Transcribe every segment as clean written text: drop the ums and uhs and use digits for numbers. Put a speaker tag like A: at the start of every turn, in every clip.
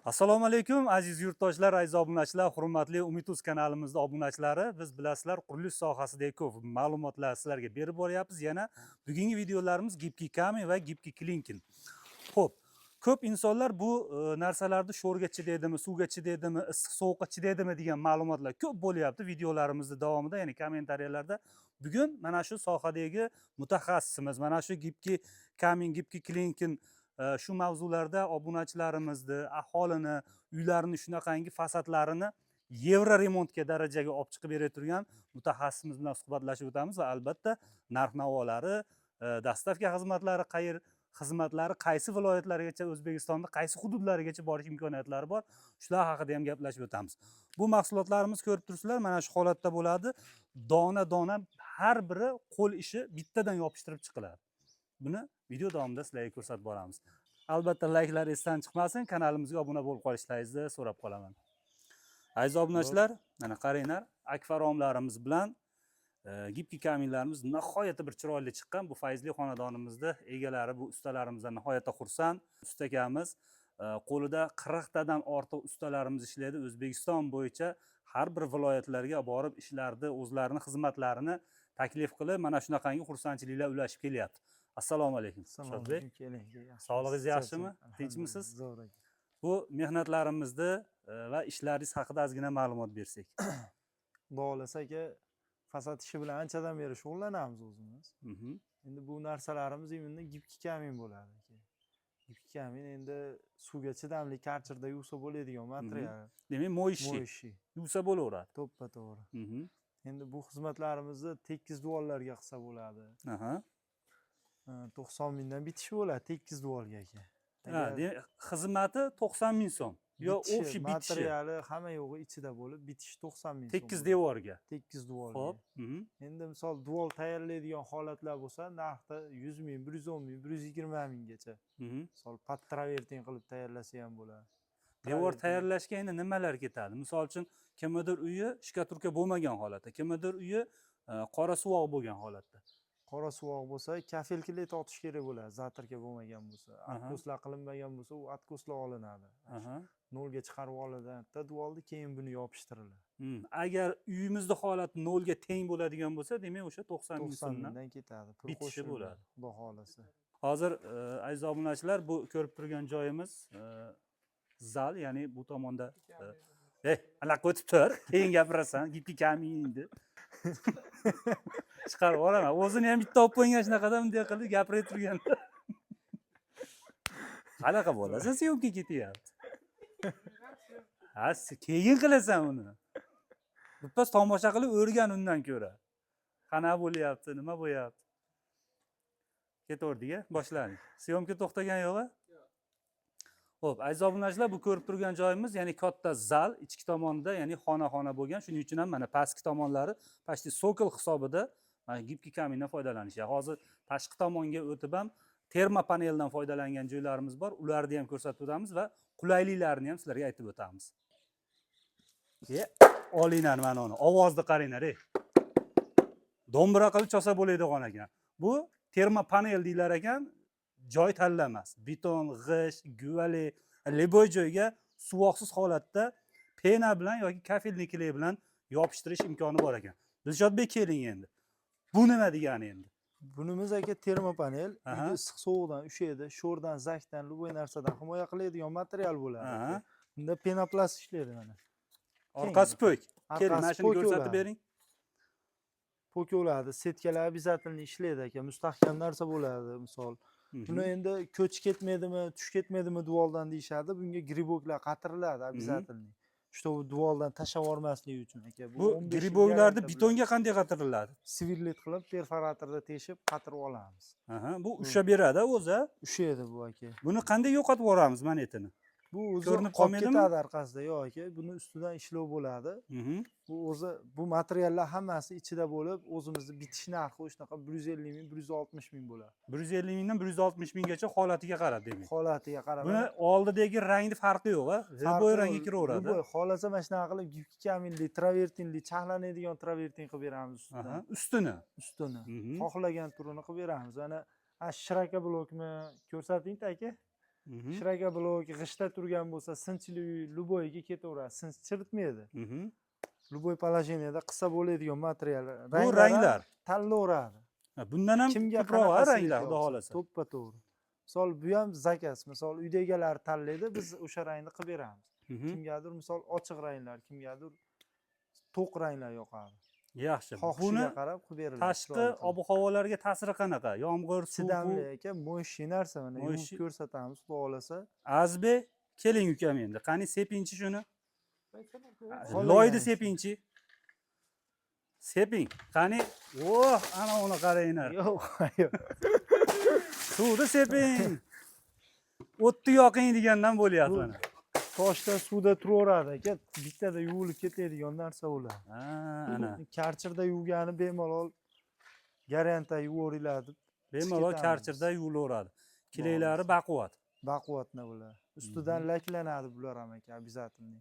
A: Assalomu alaykum, aziz yurtdoshlar, aziz obunachilar, hurmatli Umid.uz kanalimizda obunachilari. Biz, bilasizlar, qurilish sohasidagi ko'p ma'lumotlar sizlarga berib boryapmiz. Yana bugungi videolarimiz гибкий камень va гибкий klinker. Xo'p, ko'p insonlar bu narsalarni sho'rga chidaydimi, suvga chidaydimi, issiq sovuqqa chidaydimi degan ma'lumotlar ko'p bo'lyapti videolarimizni davomida, ya'ni kommentariyalarda. Bugun mana shu sohadagi mutaxassisimiz, mana shu гибкий камень, гибкий klinker, shu mavzularda obunachilarimizni, aholini uylarini shunaqangi fasadlarini yevro remontga darajaga olib chiqib bera turgan mutaxassisimiz bilan suhbatlashib o'tamiz va albatta narx navolari, доставка xizmatlari, qayer xizmatlari, qaysi viloyatlargacha, O'zbekistonda qaysi hududlarigacha borish imkoniyatlari bor, shular haqida ham gaplashib o'tamiz. Bu mahsulotlarimiz, ko'rib turibsizlar, mana shu holatda bo'ladi. Dona dona, har biri qo'l ishi, bittadan yopishtirib chiqiladi. Buni video davomida sizlarga ko'rsatib boramiz. Albatta layklar esdan chiqmasin, kanalimizga obuna bo'lib qolishlaringizni so'rab qolaman. Aziz obunachilar, mana qaranglar, akfaromlarimiz bilan гибкий камень larimiz nihoyatda bir chiroyli chiqqan. Bu fayzli xonadonimizda egalari, bu ustalarimizdan nihoyatda xursand. Usta akamiz, qo'lida 40 tadan ortiq ustalarimiz ishlaydi. O'zbekiston bo'yicha har bir viloyatlarga borib ishlarni, o'zlarini xizmatlarini taklif qilib, mana shunaqangi xursandchiliklar ulashib kelyapti. Assalomu alaykum,
B: Assalomu
A: Shodbek.
B: alaykum, keling, keling.
A: Sog'lig'ingiz yaxshimi?
B: Alhamdulillah,
A: Tinchmisiz?
B: Zo'r aka.
A: Bu mehnatlarimizni va ishlaringiz haqida ozgina ma'lumot bersak.
B: Xudo xohlasa aka, fasad ishi bilan anchadan beri shug'ullanamiz o'zimiz. Endi bu narsalarimiz именно гибкий камень bo'ladi aka. Гибкий камень endi suvga chidamli, karcherda yuvsa bo'ladigan material.
A: Demak, моющий.
B: Моющий.
A: Yuvsa bo'laveradi.
B: To'ppa to'g'ri. Endi bu xizmatlarimizni tekis devorlarga qilsa bo'ladi. 90 mingdan bitishi bo'ladi tekis devorga aka.
A: Ha,
B: Agar
A: demak, xizmati 90 ming so'm yo
B: bitishi,
A: общий bitishi?
B: Materiali, hamma yo'g'i ichida bo'lib, bitishi 90 ming so'm
A: Tekis
B: bo'ladi.
A: devorga.
B: Tekis devorga.
A: Xo'p.
B: Endi misol devor tayyorlaydigan holatlar bo'lsa, narxda 100 ming, 110 ming, 120 minggacha. Misol под travertin qilib tayyorlasa ham bo'ladi.
A: Devor
B: Travertin.
A: tayyorlashga endi nimalar ketadi? Misol uchun, kimnidir uyi штукатурка bo'lmagan holatda, kimnidir uyi qora suvoq bo'lgan holatda.
B: Qora suvoq bo'lsa, кафель клей tortish kerak bo'ladi, затирка bo'lmagan bo'lsa. Откос lar qilinmagan bo'lsa, u откос lar olinadi. Nolga chiqarib olinadida devorni, keyin buni yopishtiriladi.
A: Agar uyimizni holati nolga teng bo'ladigan bo'lsa, demak, o'sha 90 ming
B: 90
A: so'mdan
B: mingdan ketadi, pul
A: bitishi
B: qo'shiladi,
A: bo'ladi.
B: Xudo xohlasa.
A: Hozir, aziz obunachilar, bu ko'rib turgan joyimiz zal, ya'ni bu tomonda ey, anaqa o'tib tur, keyin gapirasan, гибкий камень deb chiqarib yuboraman. O'zini ham bitta olib qo'ygan, shunaqada bunday qilib gapirib turgan. Qanaqa bo'lasan, съёмка ketyapti. Ha, keyin qilasan uni. Birpas tomosha qilib o'rgan undan ko'ra. Qanaqa bo'lyapti, nima bo'lyapti. Ketaverdik, a? Boshladik. Съёмка to'xtagan yo'q, a? Xo'p, aziz obunachilar, bu ko'rib turgan joyimiz, ya'ni katta zal, ichki tomonida, ya'ni xona-xona bo'lgan. Shuning uchun ham mana pastki tomonlari почти цоколь hisobida mana гибкий камень dan foydalanishyapti. Hozir tashqi tomonga o'tib ham termopaneldan foydalangan joylarimiz bor. Ularni ham ko'rsatib o'tamiz va qulayliklarini ham sizlarga aytib o'tamiz. Ye, olinglar mana uni. Ovozni qaranglar, ey. Do'mbira qilib chalsa bo'ladigan ekan. Bu termopanel deyilar ekan, joy tanlamas. Beton, g'isht, guvali, любой joyga suvoqsiz holatda пена bilan yoki кафельный клей bilan yopishtirish imkoni bor ekan. Dilshodbek, keling endi. Bu nima degani endi?
B: Bunimiz aka termopanel, uyda issiq sovuqdan ushlaydi, sho'rdan, zakdan, любой narsadan himoya qiladigan material bo'ladi. Bunda penoplast ishlaydi mana.
A: Orqasi po'k. Keling,
B: Orqasi
A: mana shuni
B: po'k
A: ko'rsatib
B: bo'ladi.
A: bering.
B: Po'k bo'ladi, setkalar обязательно ishlaydi aka, mustahkam narsa bo'ladi misol. Buni endi ko'chib ketmaydimi, tushib ketmaydimi devordan deyishadi. Bunga грибок lar qatiriladi обязательно. Чтобы devordan tashlab yubormaslik uchun aka.
A: Bu
B: 15 yil
A: грибок larni
B: гарантия.
A: Betonga qanday qatiriladi?
B: Сверлить qilib, perforatorda teshib qatirib olamiz.
A: Aha, bu ushlab beradi o'zi, a?
B: Ushlaydi bu aka.
A: Buni qanday yo'qotib yuboramiz monetini?
B: Bu o'zi
A: Ko'rinib
B: qolib
A: qolmaydimi?
B: ketadi orqasida. Yo'q aka, buni ustidan ishlov bo'ladi. Bu o'zi bu materiallar hammasi ichida bo'lib, o'zimizni bitish narxi shunaqa 150 ming, 160 ming bo'ladi.
A: 150 mingdan 160 minggacha holatiga qarab, demak.
B: Holatiga qarab.
A: Buni oldidagi rangni farqi yo'q, a? Любой rangga kiraveradi.
B: Любой. Xohlasa mana shunaqa qilib гибкий камень li, travertinli, charxlanadigan travertin qilib beramiz ustidan.
A: Ustini.
B: Ustini. Xohlagan turini qilib beramiz. Ana, a, широкоблок mi ko'rsating aka. Шлакоблок g'ishtda turgan bo'lsa, sinchli uy, любой ga ketaveradi, sinch chiritmaydi. Любой положение da qilsa bo'ladigan material.
A: Bu ranglar.
B: Tanlaveradi.
A: Ha, bundan ham
B: Kimga
A: ko'proq, ha,
B: qanaqasi
A: ranglar, xudo
B: yoqsa.
A: xohlasa.
B: To'ppa to'g'ri. Misol, bu ham заказ. Misol, uyda egalari tanlaydi, biz o'sha rangni qilib beramiz. Kimgadir, misol, ochiq ranglar, kimgadir to'q ranglar yoqadi.
A: Yaxshi.
B: Xohishiga
A: Buni
B: qarab qilib beriladi.
A: tashqi
B: Chiroyli qilib.
A: ob havolarga ta'siri qanaqa? Yomg'ir, suv,
B: Chidamli, aka, мощный narsa, mana yuvib
A: Мощный.
B: ko'rsatamiz, xudo xohlasa.
A: Azizbek, keling ukam endi. Qani, sepingchi shuni.
B: Xohlagan
A: Loyni
B: ishni.
A: sepingchi. Seping. Qani? Oh, ana uni qaranglar.
B: Yo'q, yo'q.
A: Suvni seping. O'tni yoqing degandan bo'lyapti
B: Bu
A: mana.
B: Toshda, suvda turaveradi, aka, bittada yuvilib ketadigan narsa ular.
A: Ha, ana.
B: Karchirda yuvgani bemalol garantiya yuvaveringlar deb
A: Bemalol
B: ketamiz.
A: Karchirda yuvilaveradi. Клей lari
B: Xohlasa.
A: Baquvvat.
B: Baquvvatni bular. Ustidan laklanadi bular ham, aka, обязательно.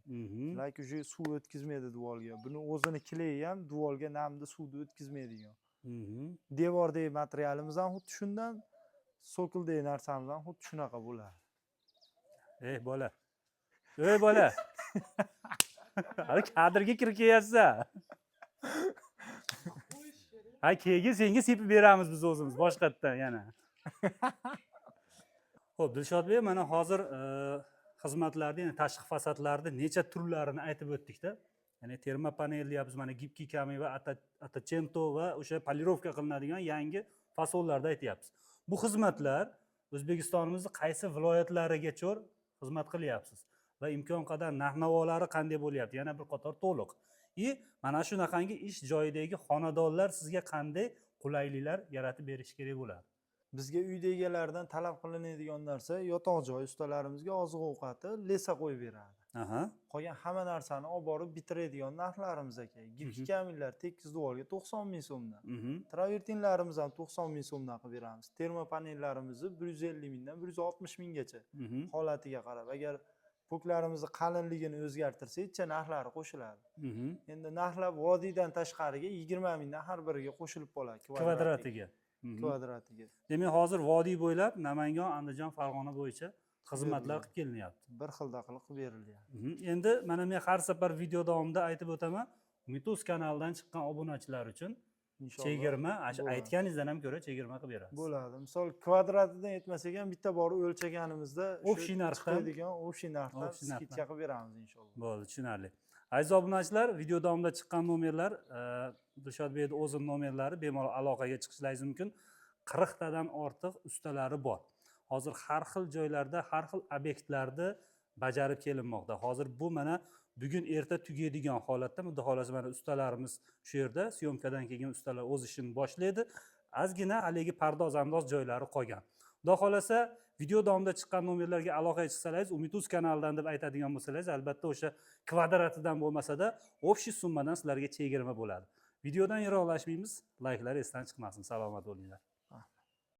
B: Lak уже suv o'tkazmaydi devorga. Buni o'zini клей i ham devorga namni, suvni o'tkazmaydigan. Devordagi materialimiz ham xuddi shundan, sokoldagi narsamiz ham xuddi shunaqa bo'ladi.
A: Ey bola. Ey bola. Hali kadrga kirib kelyapsan. Ha, keyin senga sepib beramiz biz o'zimiz boshqatdan yana. Xo'p, Dilshodbek, mana hozir xizmatlarni, ya'ni tashqi fasadlarni necha turlarini aytib o'tdikda. Ya'ni termopanel deyapmiz, mana гибкий камень va ottocento va o'sha polirovka qilinadigan yangi fasonlarda aytyapmiz. Bu xizmatlar O'zbekistonimizni qaysi viloyatlarigacha xizmat qilyapsiz va imkon qadar narx-navolari qanday bo'lyapti? Yana bir qator to'liq. И mana shunaqangi ish joyidagi xonadonlar sizga qanday qulayliklar yaratib berishi kerak bo'ladi?
B: Bizga uyda egalaridan talab qilinadigan narsa yotoq joy, ustalarimizga oziq ovqati, леса qo'yib beradi. Qolgan hamma narsani olib borib bitiradigan narxlarimiz, aka. Гибкий камень lar tekis devorga 90 000 so'mdan. Travertinlarimiz ham 90 000 so'mdan qilib beramiz. Termopanellarimizni 150 000dan 160 000gacha holatiga qarab. Agar poklarimizni qalinligini o'zgartirsak, narxlari qo'shiladi. Endi narxlar vodiydan tashqariga 20 000dan har biriga qo'shilib qoladi.
A: Kvadratiga.
B: Kvadratiga.
A: Demak, hozir vodiy bo'ylab Namangan, Andijon, Farg'ona bo'yicha xizmatlar
B: Beriladi.
A: qilib kelinyapti.
B: Bir xilda qilib qilib berilyapti.
A: Endi mana men har safar video davomida aytib o'taman, Umituz kanalidan chiqqan obunachilar uchun
B: Inshaalloh
A: chegirma, shu
B: bo'ladi.
A: aytganingizdan ham ko'ra chegirma qilib berasiz.
B: Bo'ladi. Misol, kvadratidan yetmasak ham, bitta borib o'lchaganimizda shu
A: Общий narxdan
B: chiqadigan общий narxdan
A: Общий narxdan.
B: скидка qilib beramiz, inshaalloh.
A: Bo'ldi, tushunarli. Aziz obunachilar, video davomida chiqqan nomerlar Dilshodbekni o'zini nomerlari, bemalol aloqaga chiqishlaringiz mumkin. 40 tadan ortiq ustalari bor. Hozir har xil joylarda, har xil obyektlarni bajarib kelinmoqda. Hozir bu mana bugun erta tugaydigan holatda, xudo xohlasa, mana ustalarimiz shu yerda, съёмка dan keyin ustalar o'z ishini boshlaydi. Ozgina haligi pardoz andoz joylari qolgan. Xudo xohlasa, video davomida chiqqan nomerlarga aloqaga chiqsalaringiz, Umituz kanalidan deb aytadigan bo'lsalaringiz, albatta o'sha kvadratidan bo'lmasa-da, общий summadan sizlarga chegirma bo'ladi. Videodan yiroqlashmaymiz, layklar esdan chiqmasin. Salomat bo'linglar.